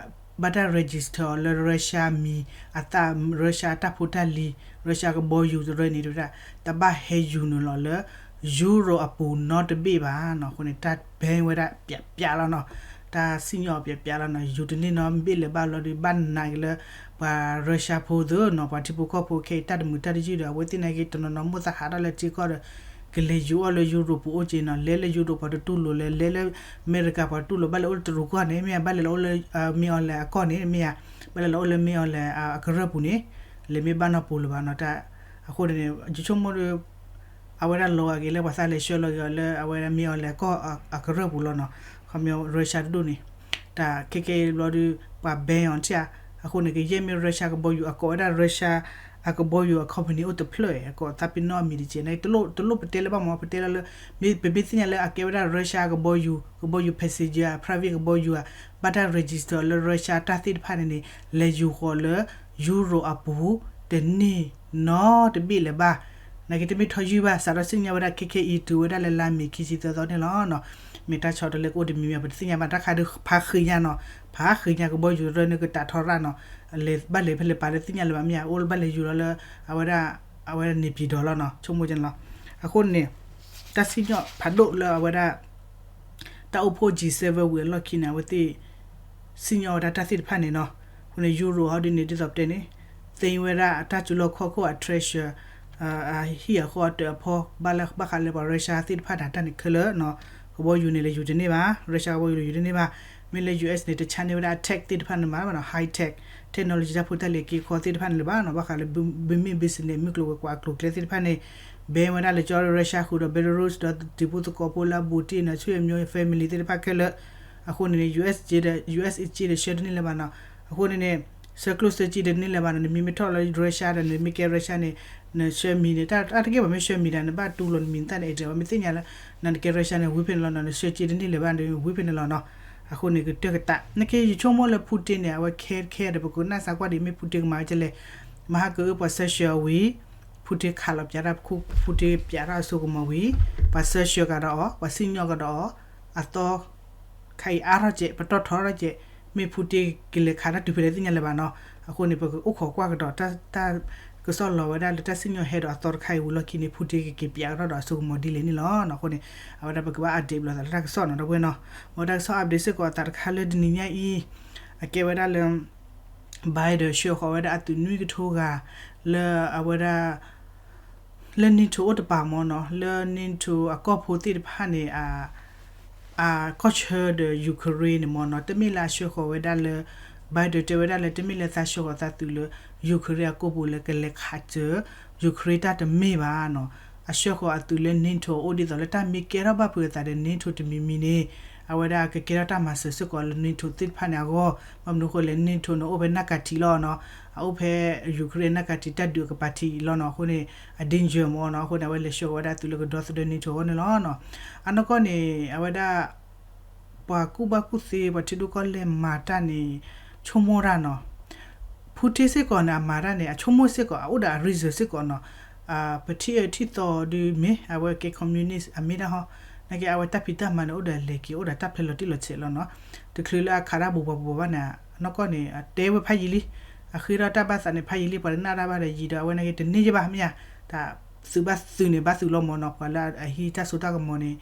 ဘၣ်တၢ် register အီၤလၢ Russia မံၤ အသး Russia အတၢ်ဖိတၢ်လံၤ Russia ကဘီယူၤတရၢန့ၣ် တဝဲဒၣ် တဘၣ်ဟဲယူၤနုာ်လီၤလၢ Europe အပူၤနီတဘ့ၣ်ဘၣ်နီၤ. အဃိန့ၣ် တၢ် ban ဝဲဒၣ်ပျးပျးလီၤနီၤ, တၢ်စံၣ်ညီၣ်ပျးပျးလီၤနီၤ. ယူၤတန့ၢ်နီတဘ့ၣ်လၢၤဘၣ်လီၤဒီး ဘၣ်နာ်က့ၤလၢ ပှၤ Russia ဖိသ့ၣ်နီၤ, ပှၤထံဖိကီၢ်ဖိခဲအံၤ တၢ်တမုာ်တၢ်တယုၢ်ဒီး အဝဲသ့ၣ်နာ်က့ၤ တနီၤနီၤမိၢ်သးဟးထီၣ်လၢထံကီၢ်ဒီး ကလဲၤယူၤအီၣ်လၢ Europe ပူၤအိၣ်က့နီၤ. လဲၤလၢ Europe ပှၤတတူၢ်လိာ်လဲၣ်, လဲၤလၢအမဲရကၤပှၤတတူၢ်လိာ်, ဘၣ်လဲၤအိၣ်လၢတရူးကီၢ်န့ၣ်မ့ၢ်ဧါ, ဘၣ်လဲၤလီၤအိၣ်လၢ မင်းအောင်လှိုင် အကီၢ်န့ၣ်မ့ၢ်ဧါ, ဘၣ်လဲၤလီၤအိၣ်လၢ မင်းအောင်လှိုင် အကရၢၢ်ပူၤန့ၣ် လဲၤမ့ၢ်ဘၣ်နီတပူၤလၢၤဘၣ်နီၤ. တၢ် အဃိန့ၣ် ယဆိကမိၣ်ဒီး အဝဲဒၣ်လီၤဂာ်က့ၤလၢပှၤသးလဲၤဆှၢလီၤက့ၤအီၤလၢ အဝဲဒၣ် မင်းအောင်လှိုင် အကီၢ်အကရၢၢ်ပူၤလီၤနီၤ. ခီဖျိ Russia တဒူၣ်န့ၣ် တၢ်ခဲခဲအံၤဘျီဒီး ပှၤ ban အီၤထံၣ်ဧါ. အဃိန့ၣ် ကယဲၢ်မ့ၢ် Russia ကဘီယူၤ အကိးဝဲဒၣ် Russia အကဘီယူၤအ company အိၣ်တဖျၢၣ် အကိးသးပ့ၤနီၣ်အမံၤတက့ၢ်န့ၣ် တလိၣ်ပတဲလၢၤဘၣ်မး, ပတဲလၢလၢ မ့ၢ်ပမ့ၢ်သ့ၣ်ညါလၢအကဲဝဲဒၣ် Russia ကဘီယူၤ, ကဘီယူၤ passenger အ private ကဘီယူၤဧါ, ဘၣ်တၢ် register လၢ Russia တၢ်သ့ၣ်တဖၣ်န့ၣ်န့ၣ် လဲၤယူၤဃီၤလၢ Europe အပူၤ တန့ၢ်နီတဘ့ၣ်လၢၤဘၣ်. နာ်က့တမ့ၢ်ထီယုၢ်ဘၣ်, စးထီၣ်စံၣ်ညီၣ်ဝဲဒၣ် ခဲခဲအံၤ တုၤဝဲဒၣ်လၢလါမ့ၤခံဆံသၢသီန့ၣ်လီၤနီၤ. မ့ၢ်တၢ်ဆီတလဲကအိၣ်တမံၤမံၤ ပတသ့ၣ်ညါဘၣ်, တၢ်ခါဒုးဖးဃ့ညါနီၤ, ဖးဃ့ညါ ကဘီယူၤရၢန့ၣ်ကတးထီရၣ်နီၤ, လဲၤဘၣ်လဲၤဖဲလဲၣ်ပာ်လၢသ့ၣ်ညါလၢၤဘၣ်မ့ၢ်ဧါ, အိၣ်လၢဘၣ်လဲၤယူၤလီၤလၢ အဝဲဒၣ် အဝဲဒၣ် နေပြည်တော် လီၤနီၤ, ဆိကမိၣ်ကန့ၣ်လီၤ. အဃိန့ၣ် တၢ်စံၣ်ညီၣ်ဖးဒိၣ်လၢအဝဲဒၣ် တၢ်အိၣ်ဖှိၣ် G seven ဝံၤအလီၢ်ခံန့ၣ် အဝဲသ့ၣ် စံၣ်ညီၣ်ဝဲဒၣ်တၢ်သ့ၣ်တဖၣ်န့ၣ်နီၤ. အဃိန့ၣ် Europe ဟီဒ်န့ၣ် ဒ်သိးပတဲန့ၣ် သ့ဝဲဒၣ်တၢ်စူၤလီၢ်ခီၣ်ခိၣ်အ treasure အဟံၣ်အဃီအတၢၣ်အဖီ ဘၣ်လၢဘၣ်ဃးလၢပှၤ Russia သ့ၣ်တဖၣ်န့ၣ် တၢ်န့ၣ်ခဲလၢာ်နီၤ. ကဘီယူၤန့ၣ် လဲၤယူၤတန့ၢ်ဘၣ်, Russia ကဘီယူၤလဲၤယူၤတန့ၢ်ဘၣ်. မ့ၢ်လၢ US န့ၣ် တဆါန့ၢ်ဝဲဒၣ် tech သ့ၣ်တဖၣ်န့ၣ်မးဘၣ်နီၤ, high tech technology တၢ်ဖိတၢ်လံၤက့ၤခီသ့ၣ်တဖၣ်န့ၣ်လၢၤဘၣ်နီၤ, ဘၣ်ဃးလၢ မ့ၢ် business မ့ၢ်ကျိၤဝဲၤကွာ်အကျိၤအကျဲသ့ၣ်တဖၣ်န့ၣ် ban ဝဲဒၣ်လၢကၠီ Russia ဃုာ်ဒီး Belarus ဒီးတံၤဖိသကိးဖိလၢအဘူးတံၢ်န့ၣ် ဆူယမီ family သ့ၣ်တဖၣ်ခဲလၢာ်. အဃိန့ၣ်န့ၣ် US က့ဒီး US က့ဒီး ဆှၢတန့ၢ်လၢၤဘၣ်နီၤ. အဃိန့ၣ်န့ၣ် ဆှၢကျိၣ်ဆှၢစ့တန့ၢ်လၢၤဘၣ်နီၤ. နမ့မ့ၢ်ထီၣ်လၢ Russia ဒီး နမ့ၢ်ကဲ Russia န့ၣ် နဆှၢမံၤန့ၣ် တၢ်တက့ၢ်ပှၤမ့ၢ်ဆှၢမံၤဒၣ် နဘၣ်တူၢ်လိာ်နမံၤနသၣ်န့ၣ် အဲၣ်ဒိး ပှၤမ့ၢ်သ့ၣ်ညါလၢ နတကဲ Russia န့ၣ် ဝံၤဖဲန့ၣ်လီၤနီၤ, နဆှၢစ့တန့ၢ်လၢၤဘၣ်ဒီး ဝံၤဖဲန့ၣ်လီၤနီၤ. အဃိန့ၣ် ကတၢၢ်ကတၢၢ် နက့ယဆိကမိၣ်လၢ Putin န့ၣ် အဝဲခဲခဲဒီး ပကနၣ်စးကွၢ်ဒ်မ့ၢ် Putin ကမၤဝဲဒ်လဲၣ်. မဟါကအု ပှၤ sanction အီၤဝံၤ Putin ခးလီၤပၠးတၢ် Putin ပၠးတၢ်အစိကမီၤဝံၤ ပှၤ sanction ကဒီးအီၤ ပှၤစံၣ်ညီၣ်ကဒီးအီၤ အသီ ခါအံၤအါထီၣ်ကဲး ပတီၢ်ထီထီၣ်ကဲး မ့ၢ် Putin ကလဲၤခးတၢ်တုၤဖဲလဲၣ်သ့ၣ်ညါလၢၤဘၣ်နီၤ. အဃိန့ၣ် ပကအိၣ်ခိးကွၢ်ကဒီး တၢ် တၢ်ကစီၣ်လီၤဝဲဒၣ်လၢတၢ်စံၣ်ညီၣ်ဟဲဒီးအသီတခါအံၤဝံၤလီၢ်ခံန့ၣ် Putin ကက့ၤပၠးကဒီးဒီးအစိကမီၤဒ်လဲၣ်န့ၣ်လီၤ. အဃိန့ၣ် အဝဲဒၣ်ပကဘၣ် update ဘျီသးလၢတၢ်ကစီၣ်နီၤ ဒီပုၢ်ဝဲၢ်နီၤ. မ်တၢ်ကစီၣ် update စ့ၢ်ကီးအသးတခါလၢတနံၤညါအံၤ အကဲဝဲဒၣ်လၢ Biden ဆှၢဃီၤဝဲဒၣ်အသုးနွံကထိဂၤ လၢအဝဲဒၣ် လၢ NATO အိၣ်တပၤမ့ၢ်နီၤ, လၢ NATO အကီၢ်ဖိသ့ၣ်တဖၣ်န့ၣ် အ အကီၢ်ဆၢဒီး Ukraine န့ၣ်မ့ၢ်နီၤ, တမ့ၢ်လၢအဆှၢဃီၤဝဲဒၣ်လၢ Biden တဲဝဲဒၣ်လၢ တမ့ၢ်လၢသးဆှၢဃီၤသးသုးလၢ Ukraine အကီၢ်ပူၤလၢကလဲၤခးစၢၤ Ukraine တၢ်တမ့ၢ်ဘၣ်နီၤ. အဆှၢဃီၤအသုးလၢ NATO အိၣ်ဒ်သိးလၢတၢ်မ့ၢ်ကဲထီၣ်ဘၣ်ဖုးအသးဒီး NATO တမံၤမံၤန့ၣ် အဝဲဒၣ်ကကဲထီၣ်တၢ်မၤစၢၤစ့ၢ်ကီးလၢ NATO သ့ၣ်တဖၣ်န့ၣ်အဂီၢ်, ဘၣ်မနုၤအဃိလဲၣ် NATO န့ၣ် အိၣ်ဖဲနၢ်ကးတံာ်လီၤနီၤ, အအိၣ်ဖဲ Ukraine နၢ်ကးတံာ်တၢ်ဒုးအကပၤထံးအံၤလီၤနီၤ. အဃိန့ၣ် အ danger မ့ၢ်နီၤ, အဃိန့ၣ် အဝဲလဲၤဆှၢဃီၤဝဲဒၣ်အသုးလၢကဒီသဒၢ NATO အဂီၢ်န့ၣ်လီၤနီၤ. အနီၢ်ကီၢ်န့ၣ် အဝဲဒၣ် ပှၤကူၣ်ဘၣ်ကူၣ်သ့ ပှၤထံဒိၣ်ကီၢ်လဲၢ်မၤတၢ်န့ၣ် ဆိကမိၣ်တၢ်နီၤ Putin စ့ၢ်ကီးန့ၣ် အမၤတၢ်န့ၣ် အဆိကမိၣ်စ့ၢ်ကီး အအိၣ်ဒီးအ reason စ့ၢ်ကီးနီၤ. ပထံၣ်အၢထံၣ်သီဒုးမ့ၢ် အဝဲကဲ communist အမ့ၢ်ဒၣ်ဟီ, နာ်က့အဝဲတၢ်ဖံးတၢ်မၤန့ၣ် အိၣ်ဒီးအလဲၤက့ၤ အိၣ်ဒီးတၢ်ဖျဲးလီၤတံၢ်လီၤဆဲးလီၤနီၤ. တချုးလၢအခးတၢ်ဘူးပှၤဘူးပှၤဘၣ်န့ၣ် အနီၢ်ကီၢ်န့ၣ် အတဲဝဲဖးယံာ်လံ, အဃ့ထီၣ်တၢ်ဘၣ်သးန့ၣ် ဖးယံာ်လံ, ပှၤတနာ်တၢ်ဘၣ်ဒီးယံာ်ဒီး အဝဲနာ်က့တန့ၢ်ယဘၣ်မ့ၢ်ဧါ, တၢ်သုးဘၣ်သုးန့ၣ် ဘၣ်သုးလီၤမ့ၢ်နီၤ, ပှၤလၢအဟံးတၢ်စိတၢ်ကမီၤန့ၣ်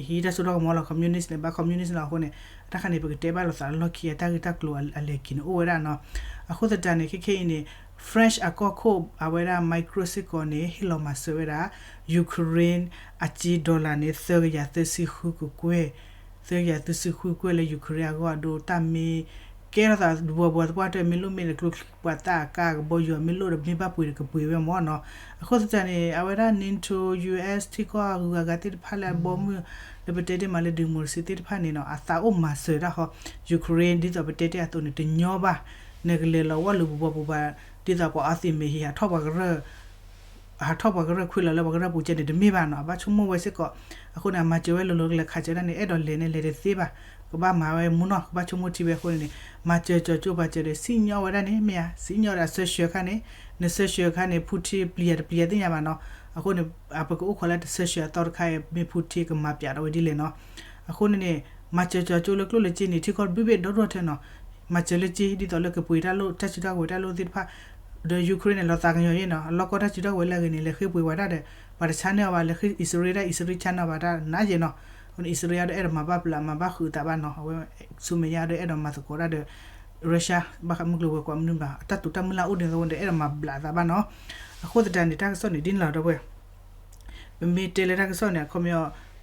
ဟံးတၢ်စိတၢ်ကမီၤလီၤ, communist န့ၣ် ဘၣ် communist လီၤ. အဃိန့ၣ် တၢ်ခါန့ၣ် ပကတဲဘၣ်လိာ်သးလၢလီၢ်ခံအတၢ်ဂ့ၢ်တၢ်ကျိၤအလဲၤက့ၤန့ၣ်အိၣ်ဝဲဒၣ်နီၤ. အဃိသတးန့ၣ် ခဲခဲအံၤန့ၣ် French အကီၢ်ခိၣ် အဝဲဒၣ် Macron စ့ၢ်ကီးန့ၣ် ဟ့ၣ်လီၤမၤစၢၤဝဲဒၣ် Ukraine အစ့ dollar န့ၣ် သၢကယၤသၢဆံဃုကကွဲၢ်, သၢကယၤသၢဆံဃုကကွဲၢ်လၢ Ukraine အဂီၢ်အဒိ တၢ်မ့ၢ်ကဲထီၣ်သးဘူးပှၤဘူးပှၤသပှၢ်တၢၢ် မ့ၢ်လိၣ်မ့ၢ်လၢကျိချံ ပှၤသးအကါကဘီယူၤ မ့ၢ်လိၣ်ဒီးမ့ၢ်ဘၣ်ပှ့ၤဒီးကပှ့ၤဝဲမ့ၢ်နီၤ. အဃိသတးန့ၣ် အဝဲဒၣ် NATO US ထံကီၢ်အဂုၤအဂၤသ့ၣ်တဖၣ်လၢအဘီမုၢ် လၢပတဲတ့ၢ်မးလၢ democracy သ့ၣ်တဖၣ်န့ၣ်နီၤ အသးအိၣ်မၤစၢၤတၢ်ဃီ Ukraine ဒ်သိးပတဲတ့ၢ်အသိးန့ၣ် တညီဘၣ်, နကလဲၤလီၤဝဲလူၤဘူးပှၤဘူးပှၤ ဒ်သိးပှၤအီသံးမ့ၢ်ဟံး ဟးထီၣ်ပှၤကရၢၢ် ဟးထီၣ်ပှၤကရၢၢ်ခွံလီၤလၢပှၤကရၢၢ်ပူၤကဲန့ၣ် တမ့ၢ်ဘၣ်နီၤ. အဘၣ်ဆိကမိၣ်ဝဲစ့ၢ်ကီး, အဃိန့ၣ် အမၤစၢၤဝဲလိၤလိၤကလဲၤခးစၢၤတၢ်န့ၣ် အဲၣ်ဒိးလဲၤန့ၣ်လဲၤတသ့ဘၣ်, ကဘၣ်မၤဝဲမူနီၤ ကဘၣ်ဆိကမိၣ်ထံဝဲအဃိန့ၣ်န့ၣ် မၤစၢၤကၠီၤကၠိပှၤစၢၤဒီး စံၣ်ညီၣ်ဝဲဒၣ်န့ၣ် မ့ၢ်ဧါ, စံၣ်ညီၣ်ဒီးအစၢၤဆှၢ ခါန့ၣ်, နစၢၤဆှၢ ခါန့ၣ် ဖူထံပျံၤယၤတပျံၤယၤသ့ၣ်ညါဘၣ်နီၤ. အဃိန့ၣ် အပကအိၣ်ခိးလၢတစၢၤဆှၢအသီတခါအံၤ မ့ၢ်ဖူထံကမၤပၠးဒီးဝဲဒ်လဲၣ်နီၤ. အဃိန့ၣ်န့ၣ် မၤစၢၤကၠီၤကၠိလၢကျိၣ်လၢစ့န့ၣ် ထံကီၢ်တဘ့ၣ်ဘ့ၣ်ဒီဒိၣ်ထဲနီၤ. မၤစၢၤလၢစ့ ဒ်သိးလၢကပှ့ၤတၢ်လိၣ် တၢ်စုတၢ်ကဝဲၤတၢ်လိၣ်သ့ၣ်တဖၣ်, ဒီး Ukraine န့ၣ် လီၤသးကညီၤယဲနီၤ, အလီၢ်ကီတၢ်စုတၢ်ကဝဲၤလၢအဂ့ၤန့ၣ် လဲၤဃ့ပှ့ၤဝဲဒၣ်ဒီး ပှၤတဆါန့ၢ်အီၤဘၣ်လၢ အံၣ်စရ့လးဒၣ် အံၣ်စရ့လးဆါန့ၢ်အီၤဘၣ်တၢ်နးယဲၢ်နီၤ. အဃိန့ၣ် အံၣ်စရ့လးဒီးအဲၣ်ဒိးမၤဘၣ်ပျၢၤ မၤဘၣ်ဃုာ်အသးဘၣ်နီၤ. အဝဲ ဆူမဲာ်ညါဒီးအဲၣ်ဒိးမၤသကိးတၢ်ဒီး Russia ဘၣ်ဃးမုၢ်ကျိၤဝဲၤကွာ်မနုၤဘၣ် အတၢ်တိာ်တၢ်မုၢ်လၢ်အိၣ်ဒ်သိးဒီး အဲၣ်ဒိးမၤဘျးအသးဘၣ်နီၤ. အဃိသတးန့ၣ် တၢ်ကစီၣ်န့ၣ် ဒ်န့ၣ်လီၤ ဒီပုၢ်ဝဲၢ် ပမ့ၢ်တဲလၢတၢ်ကစီၣ်န့ၣ် အခီပညီ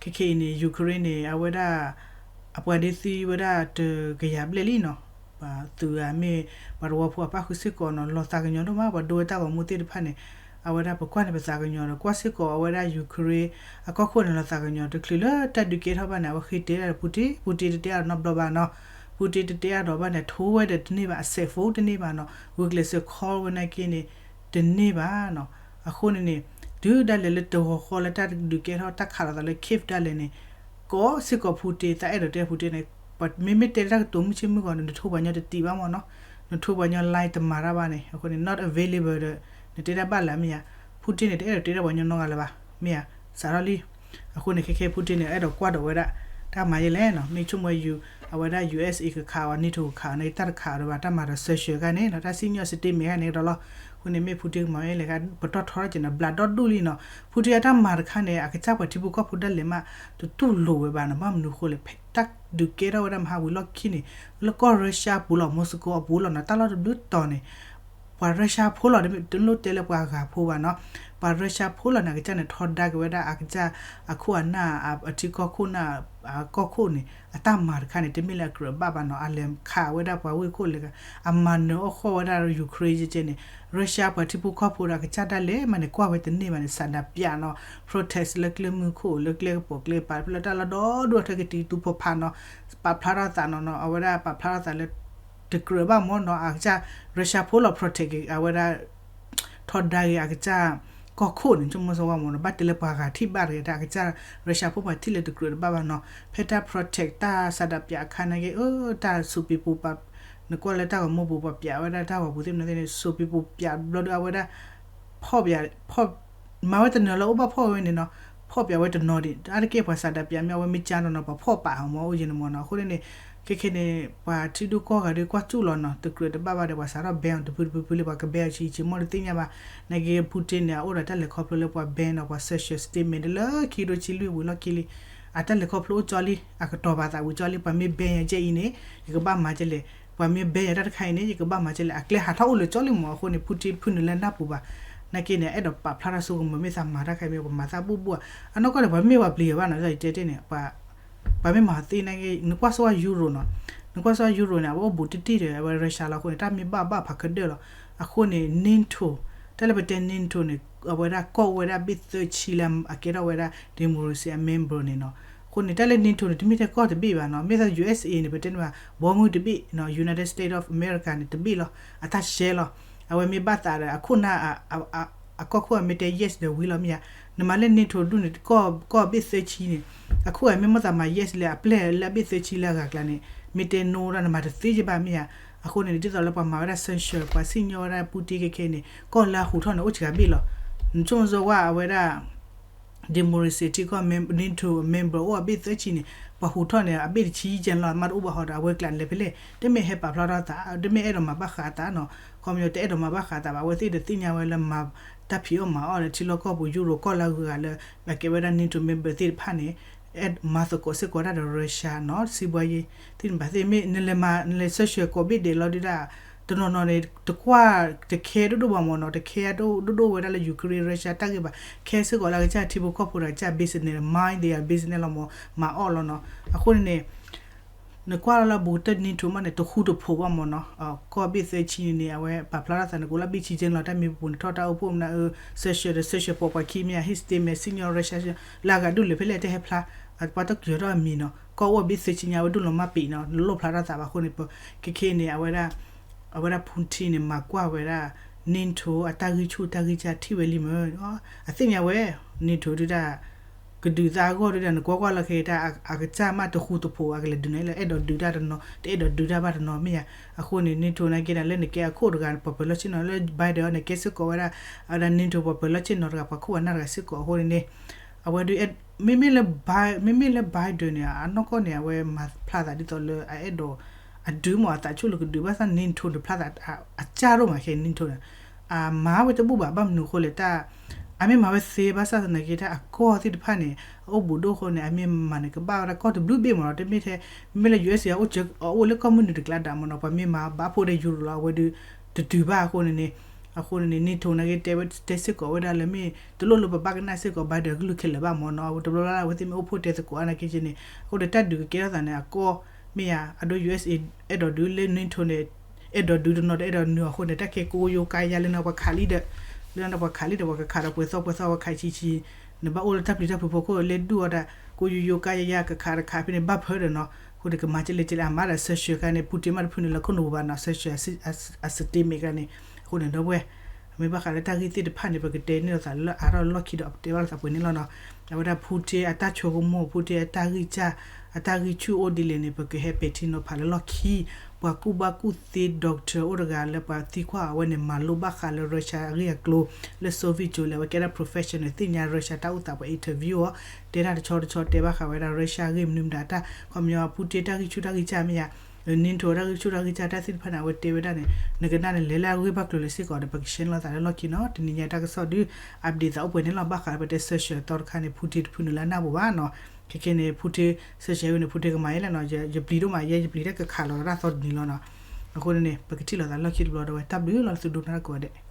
ခဲခဲအံၤန့ၣ် Ukraine န့ၣ် အဝဲဒၣ် အပှၤဒ့သံဝဲဒၣ်တကယၤဘျဲၣ်လံနီၤ. ပှၤသုးဂၤမ့ၢ် ပှၤသဝီဖိအပၣ်ဃုာ်စ့ၢ်ကီးနီၤ လီၤသးကညီၤဒိၣ်မး ပှၤဒိဝဲတၢ်ဂီၤမူသ့ၣ်တဖၣ်န့ၣ် အဝဲဒၣ်ပကွၢ်န့ၣ်ပသးကညီၤဒီး ကွၢ်စ့ၢ်ကီးအဝဲဒၣ် Ukraine အကီၢ်ခိၣ်န့ၣ် လီၤသးကညီၤ တချုးလၢတၢ်ဒုးကဲထီၣ်ဘၣ်န့ၣ် အဝဲဃ့တဲဒၣ်ဒီး Putin, Putin တတဲအါဒီးနီတဘျီဘၣ်နီၤ. Putin တတဲအါဒီးဘၣ်န့ၣ် ထိဝဲဒီးတန့ၢ်ဘၣ် အစဲးဖိတန့ၢ်ဘၣ်နီၤ ဂုာ်ကျဲးစၢး call ဝဲနာ်က့န့ၣ် တန့ၢ်ဘၣ်နီၤ. အဃိန့ၣ်န့ၣ် တုၤဒၣ်လဲာ်လၢတဂီၤဃီလၢတၢ်ဒုးကဲထီၣ်တၢ်ခးလိာ်သးလၢ Kyiv ဒၣ်လဲာ်န့ၣ် ကိးစ့ၢ်ကီး Putin သးအဲၣ်ဒိးတဲ Putin န့ၣ် မ့မ့ၢ်တဲလၢတၢ်ကတိၤမုၢ်ဆ့ၣ်မုၢ်ဂီၤန့ၣ် နထိပှၤညီတတံာ်ဘၣ်မ့ၢ်နီၤ. နထိပှၤညီ line တမၤတၢ်ဘၣ်န့ၣ် အဃိန့ၣ် not available ဒီး နတဲတၢ်ဘၣ်လၢမ့ၢ်ဧါ. Putin န့ၣ် တအဲၣ်ဒိးတဲတၢ်ပှၤညီနီတဂၤလၢၤဘၣ် မ့ၢ်ဧါ. စးထီၣ်လံ အဃိန့ၣ် ခဲခဲ Putin န့ၣ် အဲၣ်ဒိးကွၢ်ဒီးဝဲဒၣ် တၢ်မၤယဲလဲၣ်နီၤ မ့ၢ်ဆိကမိၣ် ယူ အဝဲဒၣ် ယူအ့ၣ်စ့ၣ် ကခးအီၤ NATO ကခးအီၤန့ၣ် တၢ်တခးအီၤဒီးဘၣ် တၢ်မၤဒီး sanction ခါန့ၣ်နီၤ တၢ်စံၣ်ညီၣ် statement ခါန့ၣ်ဒီးလီၤ. အဃိန့ၣ် မ့ၢ် Putin ကမၤဝဲလဲၣ် ပတီၢ်ထီထီၣ်က့ၤနီၤ ဘျးဒီဒူၣ်လံနီၤ. Putin အတၢ်မၤတခါန့ၣ် အကစၢ်ပှၤထံဖိကီၢ်ဖိဒၣ်လဲာ်မး တတူၢ်လိာ်ဝဲဘၣ်နီၤ ဘၣ်မနုၤအဃိလဲၣ် ဖဲတၢ်ဒုးကဲထီၣ်ဝဲဒၣ်မဟါဝံၤလီၢ်ခံန့ၣ် လၢကီၢ် Russia ပူၤလီၤ Moscow အပူၤလီၤနီၤ တၢ်လီၢ်တဘျုးတီၤန့ၣ် ပှၤ Russia ဖိလီၤ တလိၣ်တဲလၢပှၤဂၤဖိဘၣ်နီၤ. ပှၤ Russia ဖိလီၤန့ၣ် အကစၢ်န့ၣ် ထီဒါက့ၤဝဲဒၣ်အကစၢ်အခိၣ်အနၢ် အထံကီၢ်ခိၣ်နၢ် အကီၢ်ခိၣ်န့ၣ် အတၢ်မၤတခါန့ၣ် တမ့ၢ်လၢအကြၢးဘၣ်ဘၣ်နီၤ အလဲၤခးဝဲဒၣ်ပှၤဝ့ၢ်ခိၣ်လဲၤ အမၤနၢၤအီၣ်ဃီၣ်ဝဲဒၣ် Ukraine ကဲကဲန့ၣ် Russia ပှၤထံဖိကီၢ်ဖိဒီးအကစၢ်ဒၣ်လဲာ်မးန့ၣ် ကွၢ်ဝဲတန့ၢ်ဘၣ်န့ၣ် ဆန္ဒပြနီၤ protest လၢကျဲမုၢ်ခိၣ် လၢကျဲကပိာ်ကျဲပာ်ဖျါလၢတၢ်လီၢ်ဒီဒူၣ်အထၢ ကတံၤတူၢ်ဖိဖးနီၤ ပာ်ဖျါထီၣ်သးနီၤနီၤ အဝဲဒၣ်ပာ်ဖျါထီၣ်သးလၢ တကြၢးဘၣ်မ့ၢ်နီၤ အကစၢ် Russia ဖိလီၤ protect က့ၤ အဝဲဒၣ် ထီဒါက့ၤအကစၢ် ကီၢ်ခိၣ်န့ၣ် ဆိကမိၣ်ဆိဝဲမ့ၢ်နီၤ ဘၣ်တဲလၢပှၤဂၤထံၣ်ဘၣ်တဂ့ၤ တၢ်အကစၢ် Russia ဖိပှၤထံၣ်လၢတကြၢးတဘၣ်ဘၣ်နီၤ ဖဲတၢ် protest တၢ်ဆန္ဒပြအခါန့ၣ်က့ အၢ တၢ်စူးပံပူၤပာ် နကွၢ်လၢတၢ်ဂီၤမူပူၤ ပှၤပျးဝဲဒၣ်တၢ်ဂီၤပူၤသ့ၣ်မနုၤသ့ၣ်န့ၣ် စူးပံပူၤပျးဘျီဒီးအဝဲဒၣ် ဖီၣ်ပျး ဖီၣ် မၤဝဲတနၢၤလၢအိၣ်ဘၣ်ဖီၣ်ဝဲန့ၣ်နီၤ ဖီၣ်ပျးဝဲတနီၤဒံး အါတက့ၢ်ပှၤဆန္ဒပြမ့ၢ်အဝဲမ့ၢ်ကၢနီၤနီၤ ပှၤဖီၣ်ပာ်အီၤမ့ၢ်အိၣ်ယဲန့ၣ်မ့ၢ်နီၤ အဃိန့ၣ်န့ၣ် ခဲခဲန့ၣ် ပှၤထံဒိၣ်ကီၢ်ဂၤဒုးကွၢ်စူၣ်လီၤနီၤ တကြၢးတဘၣ်ဘၣ်ဒီး ပှၤစးထီၣ် ban အီၤတဖုတဖုဖုလၢပှၤက ban အီၤဆံးဆံးမ့ၢ်တသ့ၣ်ညါဘၣ် နာ်က့ Putin န့ၣ် အအိၣ်ဒီးတၢ်လဲၤခီဖျိလၢပှၤ ban ဒီးပှၤ sanction statement လၢခံကထိဆံလွံၢ်ဝံၤလီၢ်ခံလံ အတၢ်လဲၤခီဖျိအိၣ်ကၠီလံ အကတီၤပာ်သးဝံၤကၠီလံ ပှၤမ့ၢ် ban ယၤကဲအံၤန့ၣ် ယကဘၣ်မၤကဲလဲၣ် ပှၤမ့ၢ် ban ယၤတၢ်တခါအံၤန့ၣ် ယကဘၣ်မၤကဲလဲၣ် အကျဲဟးထီၣ်အိၣ်လၢကၠီလံမ့ၢ် အဃိန့ၣ် Putin ဖုနုာ်လၢနၢ်ပူၤဘၣ် နာ်က့န့ၣ် အဲၣ်ဒိးပာ်ဖျါထီၣ်ဆိကမိၣ် မ့ၢ်သးမၤတၢ်ခါအံၤမ့ၢ် ပှၤမၤသးဘူၣ်ဘူၣ်ဧါ အနီၢ်ကီၢ်န့ၣ် ပှၤမ့ၢ်ပှၤပျံၤယၤဘၣ်နီၤ ယတဲတ့ၢ်န့ၣ် ပှၤမ့ၢ်မၤသ့နာ်က့ နကွၢ်ဆိဝဲ Euro နီၤ နကွၢ်ဆိဝဲ Euro န့ၣ် အဝဲအိၣ်ဘူးတံၢ်တံၢ်ဒီး အဝဲ Russia လီၤအဃိန့ၣ် တၢ်မ့ၢ်ဘၣ်ဘၣ်ဖးခၢဒၢၣ်လီၤ အဃိန့ၣ် NATO တၢ်လၢပတဲ NATO န့ၣ် အဝဲဒၣ်ကီၢ်အိၣ်ဝဲဒၣ်ဘ့ၣ်သၢဆံလၢအကဲထီၣ်ဝဲဒၣ် democracy အ member န့ၣ်နီၤ အဃိန့ၣ် တၢ်လၢ NATO န့ၣ် တမ့ၢ်ထဲကီၢ်တဘ့ၣ်ဘၣ်နီၤ မ့ၢ်သး USA န့ၣ် ပတဲန့ၣ်ဘၣ် ဘီမုၢ်တဘ့ၣ်နီၤ United States of America န့ၣ် တဘ့ၣ်လီၤ အတၢ်ရှဲလီၤ အဝဲမ့ၢ်ဘၣ်သးဒီး အခိၣ်နၢ် အကီၢ်ခိၣ်အမ့ၢ်တဲ yes ဒီးဝံၤလီၤမ့ၢ်ဧါ နမၤလၢ NATO ဒူၣ်န့ၣ် ကီၢ်ဘ့ၣ်သၢဆံန့ၣ် အခိၣ်အမ့ၢ်မိၣ်သးမၤ yes လၢအပျဲၢ်လၢအဘ့ၣ်သၢဆံလၢအဂၤကျါန့ၣ် မ့ၢ်တဲ no ဒီးနမၤတသ့ယဘၣ်မ့ၢ်ဧါ အဃိန့ၣ် ဒ်သိးလၢပှၤမၤဝဲဒၣ် sanction ပှၤစံၣ်ညီၣ်ဝဲဒၣ် Putin ခဲခဲန့ၣ် ကီၢ်လၢအဟူးထီၣ်န့ၣ် အိၣ်စှၤဘ့ၣ်လီၤ နဆိကမိၣ်ဆိဝဲအဝဲဒၣ် democracy ထံကီၢ် NATO member အိၣ်အဘ့ၣ်သၢဆံန့ၣ် ပှၤဟူးထီၣ်န့ၣ် အဘ့ၣ်တဆံကဲလီၤ မ့ၢ်တအိၣ်ဘၣ်ဟီဒီး အဝဲကျးလဲၤဖဲလဲၣ် တမ့ၢ်ဟဲပာ်ဖျါထီၣ်သး တမ့ၢ်အဲၣ်ဒိးမၤဘၣ်ဃးအသးနီၤ ခီပညီတအဲၣ်ဒိးမၤဘၣ်ဃးအသးဘၣ် အဝဲသ့ၣ်တသ့ၣ်ညါဝဲလၢမၤတၢ်ဖံးအီၣ်မၤအီၣ်ဒီး ထံလီၢ်ကီၢ်ပူၤ ယူရိၤကီၢ်လၢအဂုၤအဂၤလၢ အကဲဝဲဒၣ် NATO member သ့ၣ်တဖၣ်န့ၣ် အဲၣ်မၤသကိးစ့ၢ်ကီးတၢ်ဒီး Russia နီၤ စံးဘှါယံၤ သ့ၣ်တဖၣ်သ့ၣ်မ့ၢ် နလဲၤမၤ နလဲၤ sanction ကိးဘ့ၣ်ဒဲးလီၤဒုဒၣ် တနီၤနီၤန့ၣ် တကွၢ်တခဲဒိၣ်ဒိၣ်ဘၣ်မ့ၢ်နီၤ တခဲဒိၣ်ဒိၣ်ဒိၣ်ဝဲဒၣ်လၢ Ukraine Russia တၢ်ဂ့ၢ်ဘၣ် ခဲစ့ၢ်ကီးလၢအကစၢ်ထံဖိကီၢ်ဖိဒီးအကစၢ် business mind their business လီၤမ့ၢ် မၤအီၣ်လီၤနီၤ အဃိန့ၣ်န့ၣ် နကွၢ်လၢလၢဘူးကတၢၢ် NATO မးန့ၣ် တဃူတဖိးဘၣ်မ့ၢ်နီၤ ကီၢ်ဘ့ၣ်သၢဆံန့ၣ်န့ၣ် အဝဲပာ်ဖျါထီၣ်သးန့ၣ် ကအိၣ်လၢဘ့ၣ်ဆံကဲလီၤ တၢ်မံၤပူၤန့ၣ် ထီၣ်တၢ်အိၣ်ဖှိၣ်မနုၤအၢ sanction ဒီး sanction ပိာ်ပှၤခံမ့ၢ်ဧါ ဟ့ၣ် statement စံၣ်ညီၣ် Russia လၢအဂၤဒူၣ်လၢဖဲလဲၣ်တဟဲဖျါ ပှၤတကၢၤထီၣ်အမံၤနီၤ ကီၢ်အိၣ်ဘ့ၣ်သၢဆံညါဝဲဒူၣ်လီၤမၢ်ပံာ်နီၤ နလိၣ်ဖျါထီၣ်သးဘၣ်အဃိန့ၣ် ခဲခဲန့ၣ် အဝဲဒၣ် အဝဲဒၣ် Putin န့ၣ် မၤကွၢ်ဝဲဒၣ် NATO အတၢ်ဂံၢ်ဆူၣ်တၢ်ဂံၢ်စၢ်ထံၣ်ဝဲလံမ့ၢ် အသ့ၣ်ညါဝဲ NATO ဒုဒၣ် ကဒုးသးအဂီၢ်ဒုဒၣ် နကွၢ်ကွၢ်လၢခဲအံၤတၢ် အကစၢ်မးတဃူတဖိး အကလဲၤဒုးန့ၣ်လၢအဲၣ်ဒိးဒုးတၢ်တနီၤ တအဲၣ်ဒိးဒုးတၢ်ဘၣ်တနီၤမ့ၢ်ဧါ အဃိန့ၣ် NATO နာ်က့ဒၣ် လၢနကဲအခိၣ်တဂၤ ပှၤပၢၤလီၢ်ဆ့ၣ်နီၤ လၢ Biden န့ၣ် ကဲစ့ၢ်ကီးဝဲဒၣ် အဝဲဒၣ် NATO ပှၤပၢၤလီၢ်ဆ့ၣ်နီၤတဂၤ ပှၤခိၣ်ပှၤနၢ်တဂၤစ့ၢ်ကီးအဃိန့ၣ်န့ၣ် အဝဲဒု မ့မ့ၢ်လၢ မ့မ့ၢ်လၢ Biden န့ၣ် အနီၢ်ကီၢ်န့ၣ် အဝဲမၤဖျါသးဒ်သိးလၢအအဲၣ်ဒိး အဒုးမ့ၢ်အသးဆူၣ်လၢကဒုးဘၣ်ဆၣ် NATO န့ၣ်ဖျါသး အကၢ်ဒိၣ်မးခဲ NATO န့ၣ် အမၤဝဲတဘူၣ်ဘၣ် ဘၣ်မနုၤအဃိလဲၣ် တၢ် အမ့ၢ်မၤဝဲသ့ဘၣ်ဆၣ်သနာ်က့ တၢ်အကီၢ်သ့ၣ်တဖၣ်န့ၣ် အအိၣ်ဘူးဒိၣ်အဃိန့ၣ် အမ့ၢ်မၤန့ၣ် ကဘၣ်ဝဲဒၣ်ကီၢ်တဘျုးဘ့ၣ်မ့ၢ်နီၤ. တမ့ၢ်ထဲ မ့မ့ၢ်လၢ ယူအ့ၣ်အံၤ အအိၣ်လၢကီၢ်မုၢ်နုာ်တကျါဒၣ်မ့ၢ်နီၤ. ပှၤမ့ၢ်မၤဘၣ်ဖှိၣ်ဒီးယူရိလီၤ အဝဲဒုး တတုၤဘၣ်အဃိန့ၣ်န့ၣ် အဃိန့ၣ်န့ၣ် NATO နာ်က့ တဲဝဲတဲစ့ၢ်ကီးဝဲဒၣ်လၢမ့ၢ် တလိၣ်လၢပဘၣ်ကနၣ်စ့ၢ်ကီး Biden အကလုၢ်ခဲလၢာ်ဘၣ်မ့ၢ်နီၤ. အဝဲတဘျီဘျီလၢအဝဲသ့ၣ်မ့ၢ်အိၣ်ဖှိၣ်တဲသကိးအါနာ်က့န့ၣ် အဃိဒီးတၢ်ဒုးကကဲထီၣ်သးန့ၣ် အကီၢ်မ့ၢ်ယါ အဒိ ယူအ့ၣ်အံၤ အဲၣ်ဒိးဒုးလၢ NATO န့ၣ် အဲၣ်ဒိးဒုးတနီၤဒီးအဲၣ်ဒိးနုာ်အဃိန့ၣ် တၢ်ကဲကိးယိၤကါယါလၢနပှၤခးလံဒီး လၢနပှၤခးလံဒီး ပှၤကခးဒီးပှဲၤသီပှဲၤသီ ပှၤခးဆံဆံ နဘၣ်အိၣ်လၢတၢ်ပျံၤတၢ်ဖုးဖီခိၣ် လဲၤဒုးအီၤဒၣ် ကိးယိၤယိၤကါယါယါ ကခးတခးဖဲန့ၣ် ဘၣ်ဖၢဒီးနီၤ. အဃိန့ၣ် ကမၤကလဲၣ်ကလဲၣ် အမၤဒီး Session ခါန့ၣ် Putin မ့ၢ်တဖုန့ၣ် လၢခိၣ်နူာ်ပူၤဘၣ်နီၤ. Session အ statement ခါန့ၣ် အဃိန့ၣ်ဒီပုၢ်ဝဲၢ် မ့ၢ်ဘၣ်ဃးလၢတၢ်ဂ့ၢ်သ့ၣ်တဖၣ်န့ၣ် ပကတဲန့ၢ်လိာ်သးလၢအါထီၣ်လီၢ်ခံဒီး ပတဲဘၣ်လိာ်သးပှဲၤန့ၣ်လီၤနီၤ. အဝဲဒၣ် Putin အတၢ်ဆိကမိၣ် Putin အတၢ်ဂံၢ်စၢ် အတၢ်ဂံၢ်ဆူၣ်အိၣ်ဒ်လဲၣ်န့ၣ် ပကဟဲပဲာ်ထံနီၤဖးလၢလီၢ်ခံ. ပှၤကူၣ်ဘၣ်ကူၣ်သ့ doctor အိၣ်တဂၤလၢပှၤသံကွၢ်အဝဲန့ၣ် မၤလိဘၣ်ဃးလၢ Russia အဂ့ၢ်အကျိၤ လၢ Soviet ကၠိလၢ အဝဲကဲဒၣ် professional သ့ၣ်ညါ Russia တၢ်အိၣ်သး ပှၤ interview အီၤ တဲတၢ်တဆီတဆီ တဲဘၣ်ဃးဝဲဒၣ် Russia အဂ့ၢ်မနုၤမတၤ တၢ်ခီပညီ Putin တၢ်ဂံၢ်ဆူၣ်တၢ်ဂံၢ်စၢ်မ့ၢ်ယါ NATO တၢ်ဂံၢ်ဆူၣ်တၢ်ဂံၢ်စၢ်တၢ်သ့ၣ်တဖၣ်န့ၣ် အဝဲတဲဝဲဒၣ်န့ၣ် နကနၣ်န့ၣ် လဲၤလၢအဂ့ၢ်ဘၣ်ကျိၤလၢစ့ၢ်ကီးဒီး ပကရှဲန့ၢ်လိာ်သးလၢလီၢ်ခံနီၤ. တနံၤညါတၢ်ကစီၣ်ဒုး update သးအိၣ်ပှဲၤန့ၣ်လီၤ. ဘၣ်ဃးလၢပတဲ Session အသီတခါန့ၣ် Putin တဖုနုာ်လၢအနၢ်ပူၤဘၣ်နီၤ. ခဲခဲန့ၣ် Putin Session ဝဲန့ၣ် Putin ကမၤယဲလဲၣ်နီၤ. ယပျံၤဒိၣ်မး ယဲယပျံၤတၢ်ကခးလီၤတၢ်သီတနံၤလီၤနီၤ. အဃိန့ၣ် ပကထံၣ်လိာ်သးလီၢ်ခံတဘျီဒီးဝဲ တၢ်ဘျုးလီၤ သုဒိကနၣ်တၢ်ကိးဂၤဒဲး.